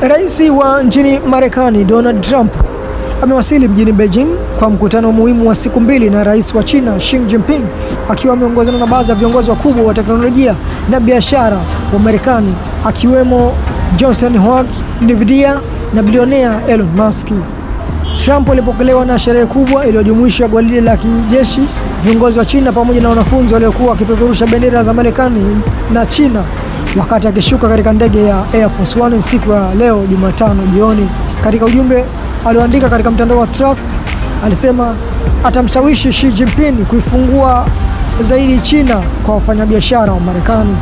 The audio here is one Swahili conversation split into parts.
Rais wa nchini Marekani Donald Trump amewasili mjini Beijing kwa mkutano muhimu wa siku 2 na rais wa China Xi Jinping, akiwa ameongozana na baadhi ya viongozi wakubwa wa teknolojia na biashara wa Marekani akiwemo Johnson Huang, Nvidia na bilionea Elon Musk. Trump alipokelewa na sherehe kubwa iliyojumuisha gwaride la kijeshi, viongozi wa China pamoja na wanafunzi waliokuwa wakipeperusha bendera za Marekani na China wakati akishuka katika ndege ya Air Force One siku ya leo Jumatano jioni. Katika ujumbe alioandika katika mtandao wa Trust, alisema atamshawishi Xi Jinping kuifungua zaidi China kwa wafanyabiashara wa Marekani.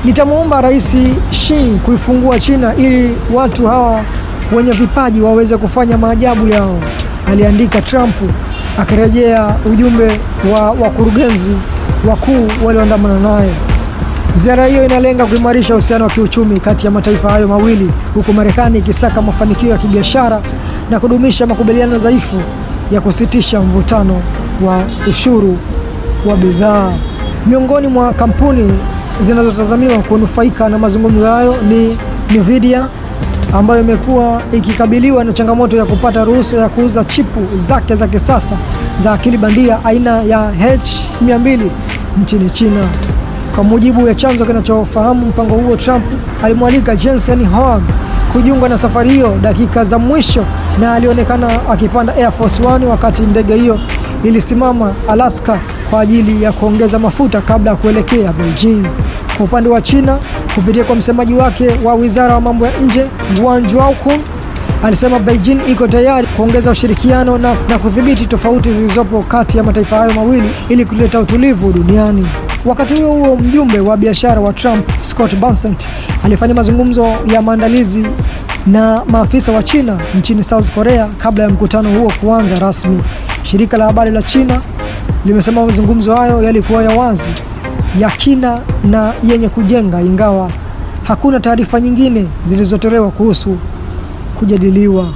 Nitamwomba Rais Xi kuifungua China ili watu hawa wenye vipaji waweze kufanya maajabu yao, aliandika Trump akirejea ujumbe wa wakurugenzi wakuu walioandamana naye. Ziara hiyo inalenga kuimarisha uhusiano wa kiuchumi kati ya mataifa hayo mawili, huku Marekani ikisaka mafanikio ya kibiashara na kudumisha makubaliano dhaifu ya kusitisha mvutano wa ushuru wa bidhaa. Miongoni mwa kampuni zinazotazamiwa kunufaika na mazungumzo hayo ni Nvidia ambayo imekuwa ikikabiliwa na changamoto ya kupata ruhusa ya kuuza chipu zake za kisasa za akili bandia aina ya H200 nchini China. Kwa mujibu ya chanzo kinachofahamu mpango huo, Trump alimwalika Jensen Huang kujiunga na safari hiyo dakika za mwisho, na alionekana akipanda Air Force One wakati ndege hiyo ilisimama Alaska kwa ajili ya kuongeza mafuta kabla ya kuelekea Beijing. Kwa upande wa China, kupitia kwa msemaji wake wa wizara wa mambo ya nje Guan Jiaokun, alisema Beijing iko tayari kuongeza ushirikiano na kudhibiti tofauti zilizopo kati ya mataifa hayo mawili ili kuleta utulivu duniani. Wakati huo huo, mjumbe wa biashara wa Trump Scott Bessent alifanya mazungumzo ya maandalizi na maafisa wa China nchini South Korea kabla ya mkutano huo kuanza rasmi. Shirika la habari la China limesema mazungumzo hayo yalikuwa ya wazi, ya kina na yenye kujenga, ingawa hakuna taarifa nyingine zilizotolewa kuhusu kujadiliwa.